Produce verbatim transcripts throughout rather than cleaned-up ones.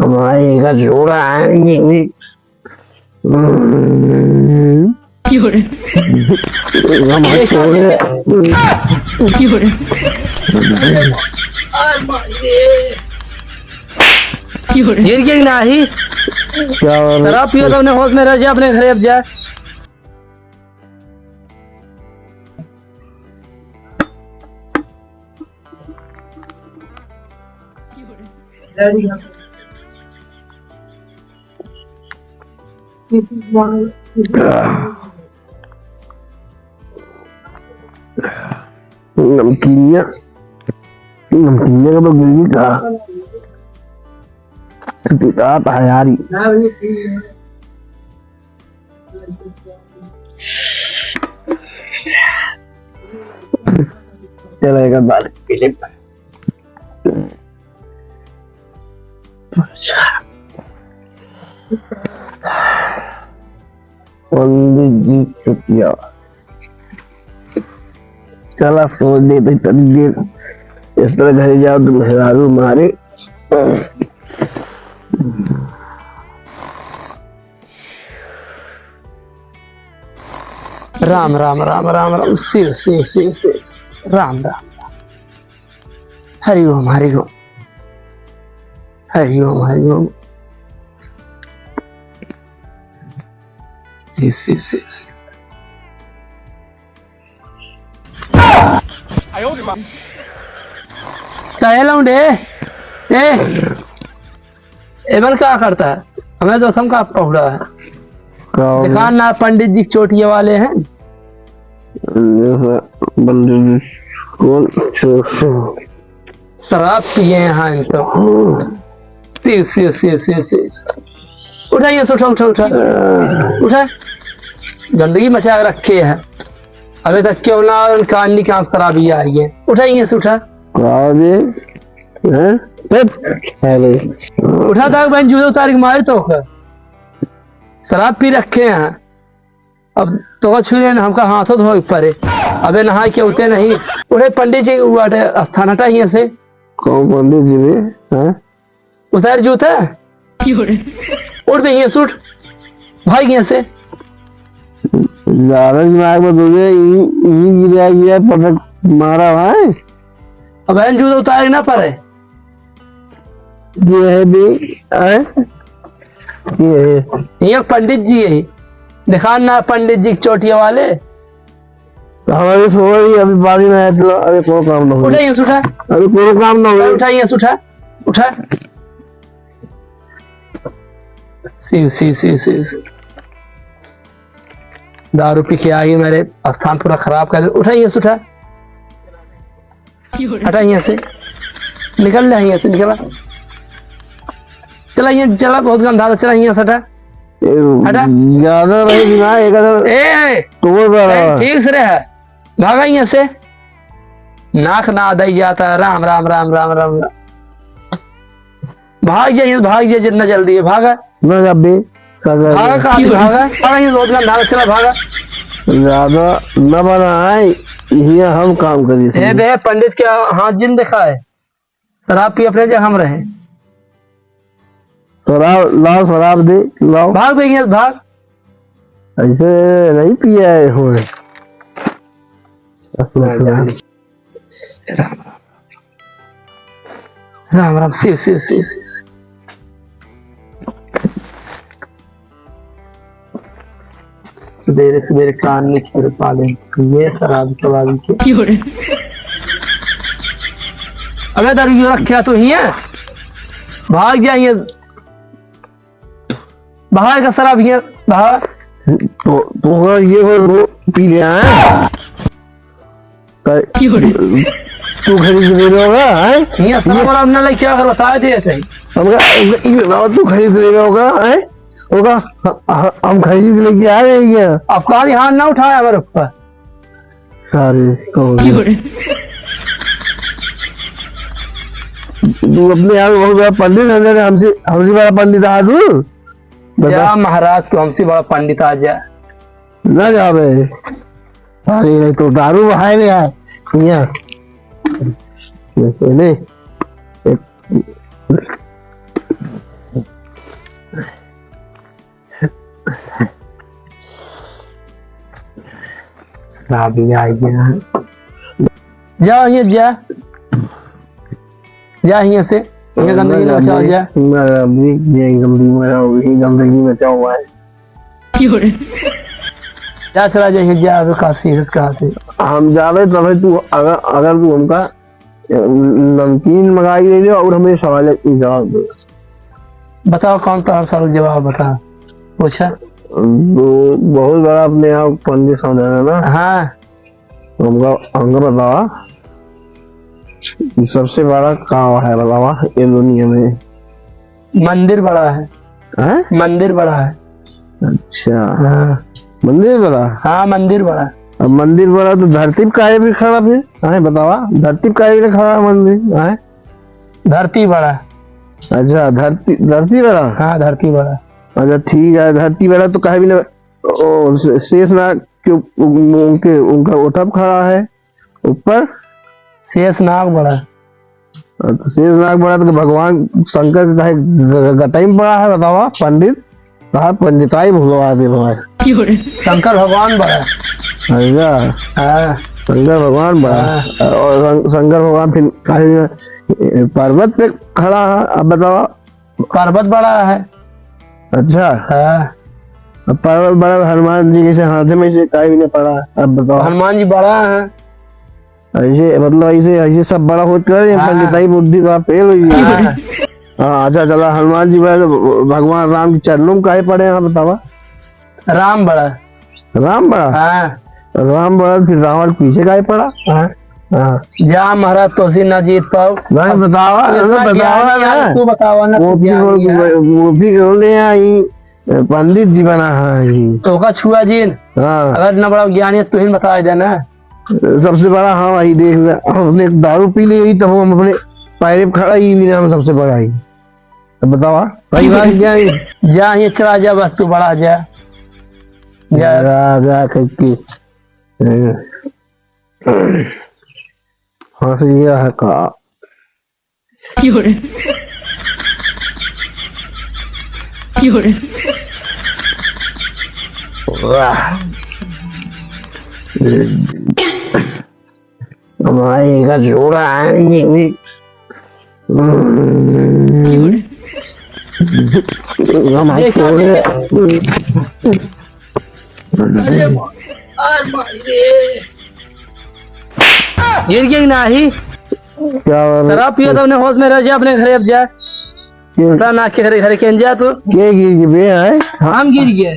हमारे का जोड़ा है, ये भी। हम्म। क्यों रे? हमारे जोड़े। क्यों रे? क्यों रे? गिर गई नाही। क्या हो रहा है? शराब पियो तो अपने होश में रह जा, अपने घरे अब जा। नमकीनिया, नमकीनिया का तो गिर गई का? कितना था यार ये? चलो, एक बार पी ले। अच्छा। पंडित जी चुटिया। चला, सोच देते तनी देर। इस तरह घरे जाओ तो मेहरारू मारे। राम, राम, राम, राम, राम, शिव, शिव, शिव, शिव, शिव, राम, राम, राम। हरि ओम, हरि ओम। हरि ओम, हरि ओम। शिव, शिव, शिव, शिव। काहे लौंडे? ए, एमन का करता है? हमें तो हम का पकड़ा है? का हो गया? दिखान ना पंडित जी चोटिया वाले हैं। पंडित जी कौन? शराब पिए हैं हम तो। हम्म। सी, सी, सी, सी, सी। उठा यहाँ से, उठा, उठा, उठा। उठा। गंदगी मचा के रखे हैं। अबे तक क्यों ना कान निकाल शराबी आई है। उठा यहाँ से, उठा। का बे? हैं? तब? अरे। उठा था बहन, जूते उतार के मारे तो का। शराब पी रखे हैं। अब तो छू लेन, हमका हाथों धोए परे। अबे नहाए के उते नहीं। उठे पंडित जी, वो बाटे स्थान हटा यहाँ से। कौन पंडित जी बे? हैं? उतार जूता। उठ बे यहाँ से, उठ। भाग यहाँ से। ज्यादा दिमाग में बोले, ई, ई गिरा गया, पटक मारा भाई। अब बहन जूता उतारे ना परे। ये है बे, आए? ये है। ये पंडित जी है। दिखान ना पंडित जी के चोटिया वाले। तो हमारे सो रही, अभी पानी ना आया तो अरे कोनो काम ना हो। उठा यहाँ से, उठा। अरे कोनो काम ना हो। उठा यहाँ से, उठा। उठा। शिव, शिव, शिव, शिव, शिव। दारू पी के आई, मेरे स्थान पूरा खराब कर दे। उठा यहाँ से, उठा। हटा यहाँ से, निकल ले यहाँ से, निकला। चला यहाँ, चला, बहुत गंदा, चला यहाँ से हटा। ए, हटा। ज्यादा रही ना, एक आधा ए, ए, तोड़ रहा ए, है। ठीक से रह, भागा यहाँ से। नाक ना दई जाता है, राम, राम, राम। भाग जा, भाग जा, जितना जल्दी है, भागा। ना जा बे, का कर भागा, रहे? कहाँ से भागा? भागा, ये रोज का नाटक चला, भागा। ज्यादा न बनाए, ये हम काम करी ए थी। बे, पंडित के हाथ जिन देखा है? शराब पी अपने जगह हम रहे। शराब लाओ, शराब दे, लाओ। भाग बे, यहाँ से भाग। ऐसे नहीं पिया है, होए। राम राम। राम राम, शिव, शिव, शिव, शिव, शिव। सुबेरे सुबेरे कान में खीर पा ले, ये शराब कबाबी के। क्यों रे? अबे दारू क्यों रखे तू हियां? भाग जा हियां। बहा का शराब हियां, बहा। तो, तो ये वो, वो पी लिया है? का-, क्यों रे? तू खरीद ले होगा, हैं? हियां शराब ये वराब ना लेके आ, बता दे सही। हमका, हमका ये बताओ, तू खरीद ले होगा, हैं? होगा, ह-, ह-, हम खरीद लेके आ रहे हैं। अब कहा ध्यान ना उठाया हमारे ऊपर। सारे कहो। क्यों रे? तू अपने आप में बहुत बड़ा पंडित है, हमसे, हमसे बड़ा पंडित है तू। बता। या महाराज, तू हमसे बड़ा पंडित आ जा। ना जावे। अरे, ये तो दारू बहाए रे यार। यहाँ। ले, ले। एक, ना भी आइए ना। जा, ये जा। जा हियां से, ये गंदगी ना मचाओ, जा। ना, अभी ये गंदगी में रहो, ये गंदगी में क्या हुआ है? जा चला जा, ये जा, अभी काशी है इसका हाथ है। हम जा रहे, तबे तू, अगर, अगर तू हमका, अ, नमकीन मंगाई दे दे और हमें सवाल के जवाब दे। बताओ, कौन तो हर सवाल जवाब बता, पूछा। तो बहुत बड़ा अपने आप पंडित समझा रहा ना। हाँ। हमका, हमका बतावा, सबसे बड़ा गाँव है, बतावा, ये दुनिया में? मंदिर बड़ा है। हैं? मंदिर बड़ा है। अच्छा। हाँ। मंदिर बड़ा? हाँ, मंदिर बड़ा। अब मंदिर बड़ा तो धरती पे काहे भी खड़ा फिर? हैं, बतावा, धरती पे काहे भी खड़ा है मंदिर? हैं? धरती बड़ा। अच्छा, धरती, धरती बड़ा? हाँ, धरती बड़ा। अच्छा, ठीक है, धरती बड़ा तो काहे भी ना, ओ, से-, शेषनाग के उ-, उनके, उनका ओठा पे खड़ा है, ऊपर? शेषनाग बड़ा। हाँ, तो शेषनाग बड़ा तो भगवान शंकर के काहे ग-, ग-, गटई में पड़ा है, बतावा पंडित? कहा पंडिताई भुलवा दे भाई। शंकर भगवान बड़ा। अच्छा। हाँ। शंकर भगवान बड़ा। हाँ। और शं-, शंकर भगवान फिर काहे, ए, पर्वत पे खड़ा है, अब बतावा। पर्वत बड़ा है। अच्छा। हाँ। अब पर्वत बड़ा, हनुमान जी के से हाथे में से काहे भी नहीं पड़ा, अब बतावा। हनुमान जी बड़ा है। ऐसे, मतलब, ऐसे, ऐसे सब बड़ा होत करे, हाँ। पंडिताई बुद्धि का फेल हो गया। हाँ। हाँ, अच्छा, चला, हनुमान जी बड़ा तो भगवान राम के चरणों में काहे पड़े हैं, बतावा? राम बड़ा। राम बड़ा? हाँ। राम बड़ा, फिर रावण पीछे काहे पड़ा? हाँ, हाँ। जा महाराज, तोसी ना जीत पाओ। नहीं, अब बतावा, इतना अरे, बतावा ज्ञानी ना। यार, तू बतावा ना, वो तू भी ज्ञानी बोल, यार। वो भी बोल रहे हैं, ये पंडित जी बना है ये। तो का छुआ जी न? हाँ। अगर इतना बड़ा ज्ञानी है, तू ही बता दे ना। सबसे बड़ा, हाँ भाई, देख ले, हम अपने दारू पी ले, तो हम अपने पैरे पे खड़ा ही भी ना, हम सबसे बड़ा ही। अब बतावा, सही बात क्या है? जा, ये चला जा, बस तू बड़ा जा। जा। जा, जा, करके। फंस गया है का? वाह। हमारे का जोड़ा है ये भी। हम्म। हमारे देखा जोड़ा। अरे, अरे, मारे। गिर गई नाही। क्या बात है? शराब पिया था, अपने होश में रह जा, अपने घरे अब जा। क्यों? पता ना के घरे, घरे के जा तू। के गिर गए बे, हैं? हम गिर गए।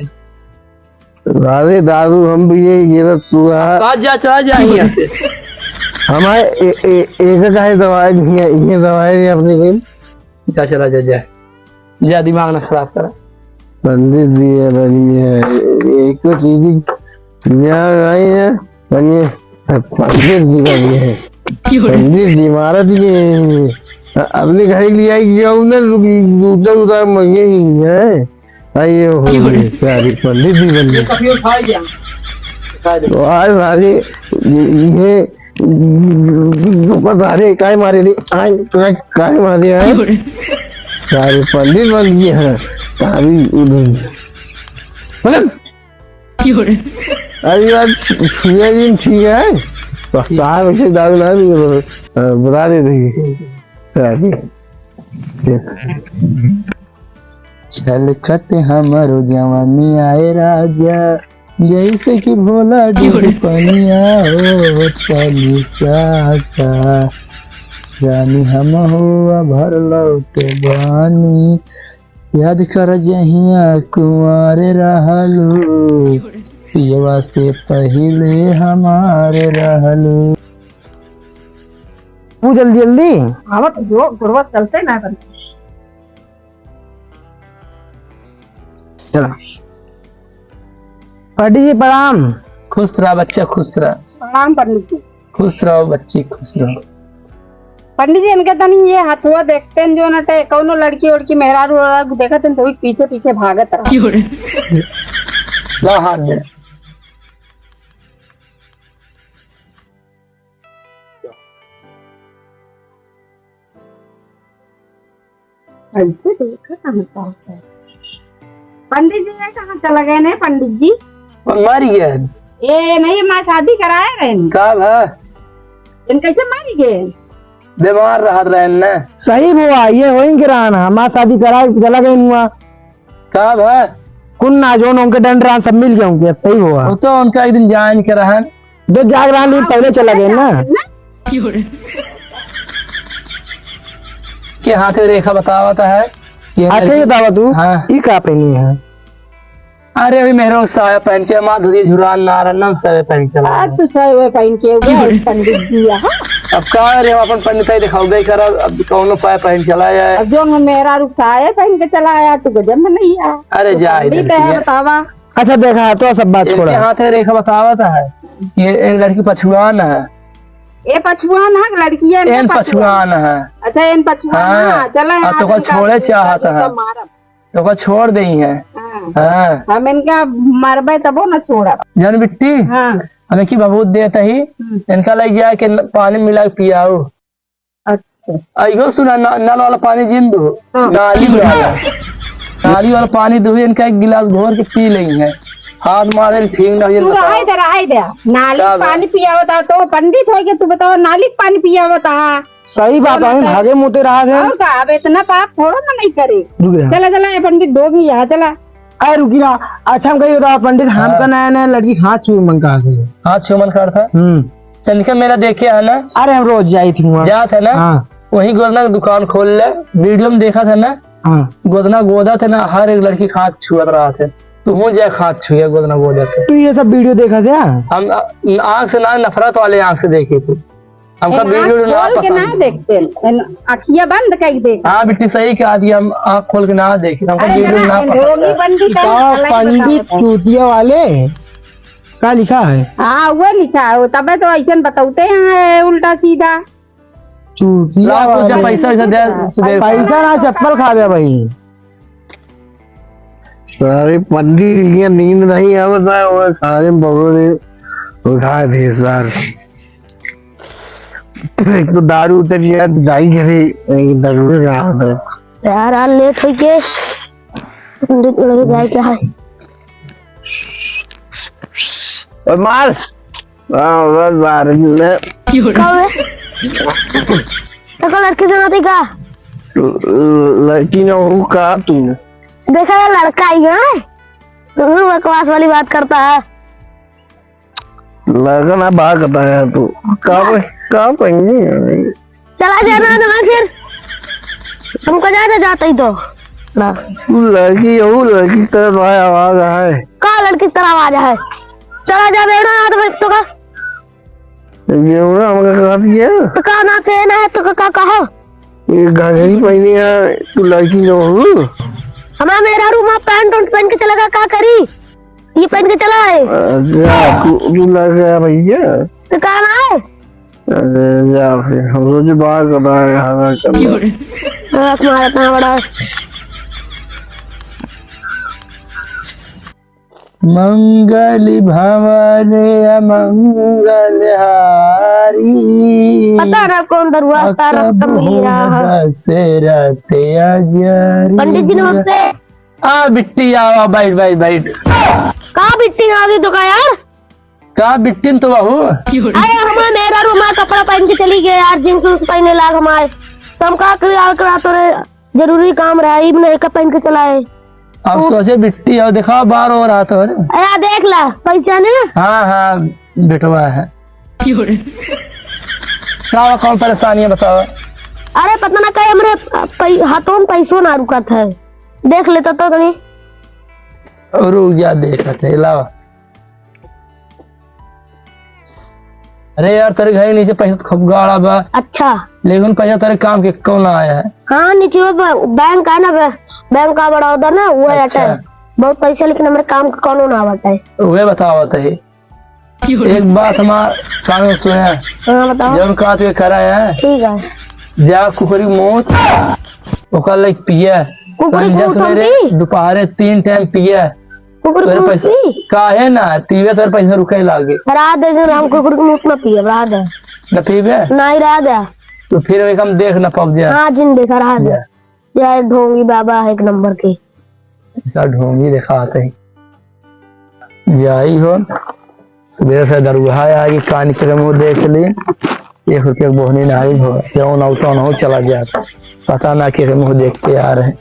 अरे दादू, हम भी यही गिरत हुआ। का जा, चला जा यहाँ से। हमारे ए-, ए-, एक का है दवाई नहीं है, ये दवाई नहीं अपनी कोई। जा, चला जा, जा। जा, दिमाग ना खराब करा। पंडित जी है, बनी है। एक तो चीज यहाँ आई है, बनी है। पंडित जी बनी है। क्यों रे? पंडित जी मारत ये। अपने घर के लिए आई गया हूँ ना, दूसरा, दूसरा मंगे ही है। आइए हो क्यों रे? गए, प्यारी पंडित जी बन गए। ये कभी उठा गया। उठा दे। तो आज सारे ये, ये, पता रे, काय मारे रे? आय, काय, काय मारे आय? क्यों रे? सारे पंडित बन गए हैं। तारी उधर। मतलब? क्यों रे? अरे यार, छु-, छुए दिन ठीक है। पता है वैसे दारू ना भी, अ, बता दे रही। चल। छलकत हमरो जवानी आए राजा, जैसे कि भोला डूब पनिया हो तनिसा का। रानी हम हुआ भर लौटे बानी, याद कर जहिया कुंवर रहलू, पियवा से पहिले हमार रहलू। तू जल्दी जल्दी। आवत जो गुरुआ चलते ना बन। चला। पंडित जी प्रणाम। खुश रहा बच्चा, खुश रहा। प्रणाम पंडित जी। खुश रहो बच्ची, खुश रहो। पंडित जी, इनके तनी ये हथुआ देखते हैं जो ना ते कौनो लड़की उड़की मेहरारू उहरारू देखत हैं तो वही पीछे पीछे भागत रहा। क्यों रे? ला हाथ दे। ऐसे देखा कहाँ का होता है? पंडित जी, ये कहाँ चला गए ने पंडित जी? वो मर गया। ए, नहीं, हमार शादी कराए रहेन। का भा? इन कैसे मरी गए? बीमार रहत रहेन ना। सही भवा, ये होइन के रहन, हमार शादी कराए चला गए हुआ। का भा? कुन ना जोन उनके डंड रहन, सब मिल गए उनके, अब सही भवा। वो तो उनका एक दिन जान के रहन। जो जाग रहन, लेकिन पहले चला गए ना। के हाथे रेखा बतावत है। ये अच्छा, ये बतावा तू, हाँ। ई का पहनी है? अरे, अभी मेहरो साया पहन के, माँ धुरी झुरान ना रहा, नन साया पहन के चला आज है। तू साया पहन के उगे, पंडित जी, हाँ? अब का रे, हम अपन पंडिताई दिखाओ, बेकार अब, अब कौनो पाया पहन चला है। अब जो मैं मेरा रुख साया पहन के चला आया, तू गजब में नहीं आ। अरे, तू जाए पंडित दे है, बिटिया। बतावा। अच्छा, देखा, तो सब बात इनके छोड़ा। हाथ है, रेखा बतावत है। ये, ये लड़की पछुआन है। ये पछुआन है, लड़की है ना एन पछुआन। पछुआन है। अच्छा, एन पछुआन है, हाँ। चला, आ, आज तो का इनका छोड़े इनका चाहत इनका है। मारब। तो का छोड़ देई है। हाँ। हाँ। हम इनका मरबे तबो न छोड़ब। जान बिट्टी, हाँ। हमें की भभूत देत ही, हम्म। इनका लग जाए के न-, पानी मिला के पियाओ। अच्छा। आ, इहो सुना, न-, नल वाला पानी जिन दो, हाँ। नाली वाला। नाली वाला पानी दो, इनका एक गिलास घोर के पी लेई है। हाथ मारे ठीक ना हो जाए, तू बताओ। रहाई दे, रहाई दे। नाली का बा? पानी पियावत हा, तो पंडित होइके तू बतावा, नाली के पानी पियावत हा। सही बात है, भागे मुते रहा थे। और का, अब इतना पाप थोड़ा ना नहीं करे। रुक रहा। चला, चला, ये पंडित डोगी यहाँ, चला। अरे रुकी ना, अच्छा हम कही बताओ पंडित, हमका हाँ। नया नया लड़की हाथ छुए मन का है। हाथ छुए मन का था? हम्म। चंद्रिका मेला देखे है ना? अरे हम रोज जाई थी वहाँ। जात है ना? हाँ। वही गोदना के दुकान खोल ले, video में देखा था ना? हाँ। गोदना गोदा थे ना, हर एक लड़की के हाथ छुअत रहा थे। तू हो जाए हाथ छुए गोदना गोदा थे। तू ये सब video देखा था? हम, अ, आँख से ना, नफरत वाले आँख से देखे थे। हमका ए, video आँख ना खोल के पसंद ना है। देखते हैं, एन अखिया बंद कई देख। हाँ बिट्टी, सही कहा दिया, हम आँख खोल के ना देखे, हमका अरे video ना, ना एन पसंद ढोंगी है। बंदी का का अलग पंडित बतावत है। चूतिया वाले का लिखा है? हाँ, वो लिखा है, वो तबे तो ऐसन बतौते हैं उल्टा सीधा। चूतिया ला, कुछ वाले। पैसा वैसा दे, सुबह। पैसा ना, चप्पल खा गया भाई। सारे पंडित जी के नींद नहीं आवता है, वो सारे बबलू ने उठा दिए सार। एक तो दारू उतर गया, दाई घरे, एक दारू रहा है। यार, आज late हो गए। पंडित लगे जाए क्या है? और मार। हाँ, बस आ रही है। का बे? तो का लड़की से ना थी का? ल-, लड़की ना हो का तू? देखा ये लड़का ही है, तू बकवास वाली बात करता है। लड़का ना बात करता है तू। का पे, का पे? चला जा ना, ना फिर। हमको जा, जा, जाता ही तो। ना। तू लड़की हो, लड़की की तरह तो है, आवाज है। का लड़की की तरह आवाज है? चला जा बेटा, ना तो मैं तो का। ये हो ना, हमका कहा दिया। तो का ना पहना है, तो का, का कहा? ये घघरी पहनी है, तू लड़की न हो। हमारा मेहरारू माँ pant उंट पहन के चला गया, का करी? ये पहन के चला है। अच्छा, तू, तू लग गया भैया। तो का ना है? अरे जा फिर, हम रोज बाहर कर रहा है, हमें कर रहा है। आँख मारा इतना बड़ा। मंगल भवन अमंगल हारी। पता ना कौन दरुआ सारा अकब सब मिल रहा है। दशरथ अजर। पंडित जी नमस्ते। आ बिट्टी, आवा, बैठ, बैठ, बैठ। का बिट्टी आ गई तो का यार? का बिट्टिन तो बहू? अरे हमार मेहरारू हमार कपड़ा पहन के चली गई यार, jeans उन्स पहने लाग हमार। तो हम का करी, आवे के बाद तोरे जरूरी काम रहा, ई भी नहीं का पहन के चला है। अब तू सोचे बिट्टी, अब देखा बार हो रहा तो है। अरे आ देख ला, पहचाने? हाँ, हाँ, बेटवा है। का बा, कौन परेशानी है बताओ? अरे पता ना कहीं हमरे पै-, हाथों में पैसों ना रुकत है, देख लेता तो तनी। रुक जा, देखत है, लावा। अरे यार, तेरे घर के नीचे पैसा तो खूब गाड़ा बा। अच्छा। लेकिन पैसा तेरे काम के कौन आया है? हाँ, नीचे वो ब-, बैंक है ना, बै-, बैंक का बड़ौदा ना, वो है अच्छा। अटे। बहुत पैसा, लेकिन हमारे काम का कौनो ना आवत है। वह बतावत है। एक बात हमार कान में सुने। हाँ, बताओ। जौन का तुझे करा है। ठीक है। जा कुकरी मौत, ओकर लाइक पिए। कुकरी संझा मौत सवेरे, हम पी? दोपहरे तीन time पिए। कुकुर तोरे के पैसा पी? काहे ना पीबे, तोरे पैसा रुके लागे। रात दे जन हम कुकुर के मुंह ना पिए, रात है। ना पीबे? नहीं, रात है। तो फिर एक हम देख ना पाब जा। हाँ, जिन देखा रात है। जा। यार, ढोंगी बाबा है एक नंबर के। ऐसा ढोंगी देखा आते हैं। जाई हो। सुबह से दरुहा आए कि कान के मुँह देख ली, एक रुपया के बोहनी ना आई हो, जौन आउ तौन हो चला जात, पता ना के मुँह देख के आ रहे।